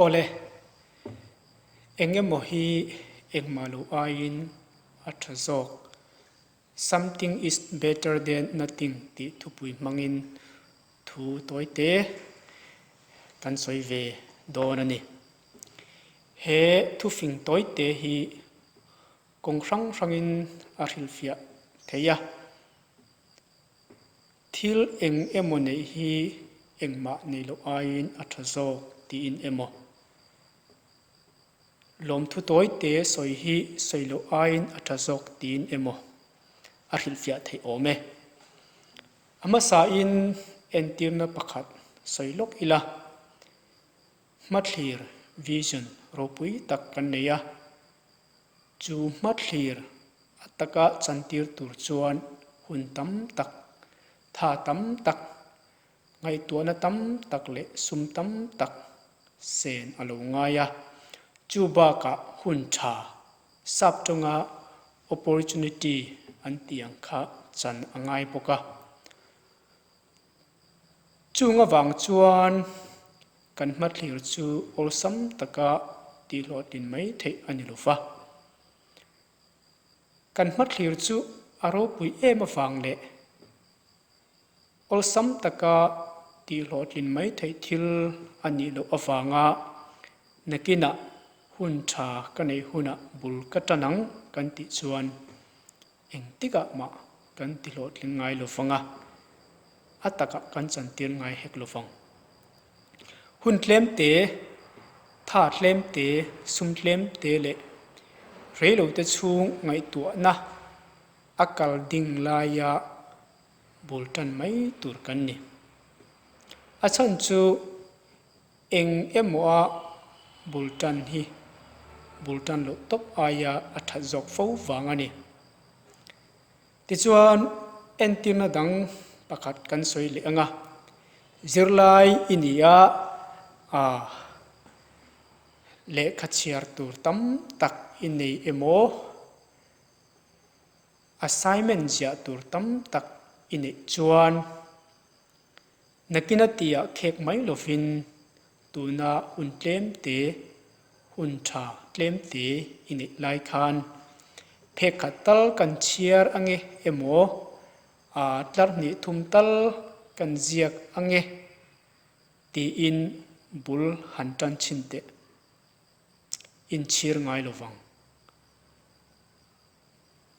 Awle, eng emaw hi engmah lo aiin a tha zawk. Something is better than nothing tih thupui hmangin thu tawi te kan sawi ve dawn a ni. He thufing tawi te hi kawng hrang hrangin a hrilhfiah thei a. Thil eng emaw neih hi engmah nei loh aiin a tha zawk tiin emaw? Lawmthu tawi te sawi hi sawi loh aiin a tha zawk tiin emaw a hrilhfiah theih awm e. A hmasain entirna pakhat sawi lawk ila, hmathlir, vision, ropui tak kan nei a. Chu hmathlir a taka chantir tur chuan hun tam tak, tha tam tak, ngaihtuahna tam tak leh sum tam tak sen a lo ngai a. Chu bakah hun tha, sap tawnga opportunity an tih ang kha chan a ngai bawk a. Chung avang chuan kan hmathlir chu awlsam taka tihhlawhtlin mai theih a ni lo va. Kan hmathlir chu a ropui em avang leh awlsam taka tihhlawhtlin mai theih thil a nih loh avanga nakinah hun tha ka neih hunah bul ka tan ang kan tih chuan Engtikah mah kan ti hlawhtling ngai lo vang a, a takah kan chantir ngai hek lo vang. Hun tlem te, tha tlem te, sum tlem te leh reilote chhung ngaihtuahna a kal ding laia bul tan mai tur kan ni. A chhan chu Eng emaw a bul tan hi bul tan loh tawp aia a that zawk fo vang a ni. Tichuan, entirna dang pakhat kan sawi leh ang a, zirlai i ni a, a lehkha chhiar tur tam tak i nei emaw, assignment ziah tur tam tak i neih chuan, Nakin a tihah khek mai lovin tuna hun tlem te, hun tha tlem te i neih lai khan phek khat tal kan chhiar ange emaw, aa tlar hnih thum tal kan ziak ange tiin bul han tan chhin teh. Inchhir ngai lovang.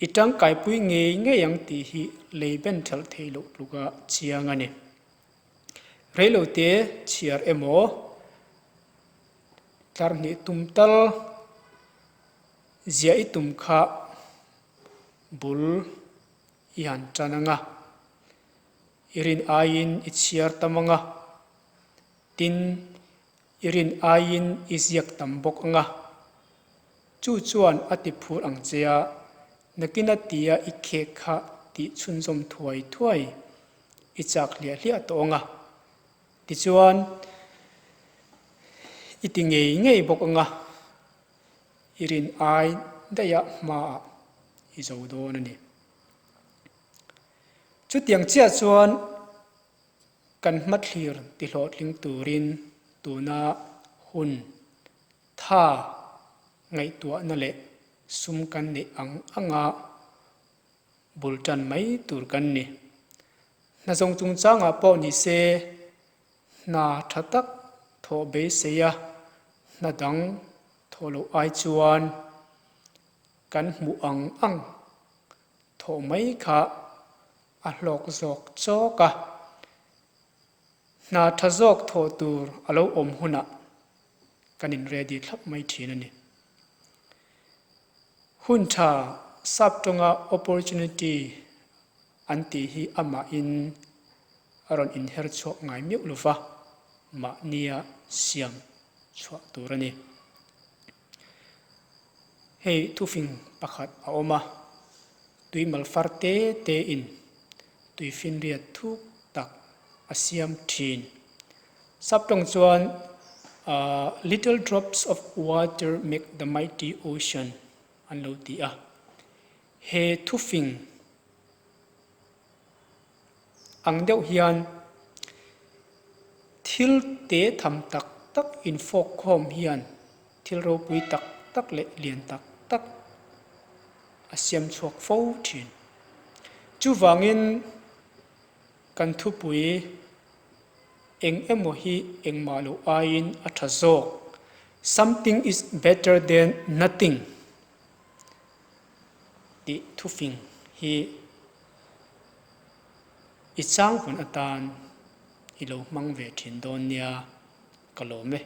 I tangkaipui ngei ngei ang tih hi lei ben thelh theih loh tluka chiang a ni. Reilote chhiar emaw, tlar hnih tum tal ziah i tum kha bul i han tan ang a, i rin aiin i chhiar tam ang a, tin i rin aiin i ziak tam bawk ang a. Chu chuan a ti phur ang che a, nakin a tia i khek kha tih chhunzawm thuai thuai i chak hliah hliah tawh ang a. Tichuan, i ti ngei ngei bawk ang a, i rin ai daih a hmaah i zo dawn a ni. Chutiang chiah chuan kan hmathlir tihlawhtling turin tuna hun Tha ngaihtuahna leh sum kan neih ang anga bul tan mai tur kan ni. Hna zawng chungchangah pawh ni se, hna tha tak thawh beisei a, hna dang thawh loh ai chuan kan hmuh ang ang thawh mai kha a hlawk zawk chawk a. Hna tha zawk thawh tur a lo awm hunah kan in ready thlap mai thin a ni. Hun tha sap tawnga opportunity an tih hi amahin a rawn inher chhuak ngai meuh lova, mahnia siam chhuah tur a ni. Hei thufing pakhat a awm a, tui malfar te te in tuifinriat thuk tak a siam thin. Saptawng chuan Little drops of water make the mighty ocean an lo ti a. He thufing ang deuh hian thil te tham tak. tak infawk khawm hian thil ropui tak tak leh lian tak tak a siam chhuak fo thin. Chuvangin kan thupui eng emaw hi engmah loh aiin a tha zawk, Something is better than nothing, tih thufing hi i chang hun atan i lo hmang ve thin dawn nia ka lawm e.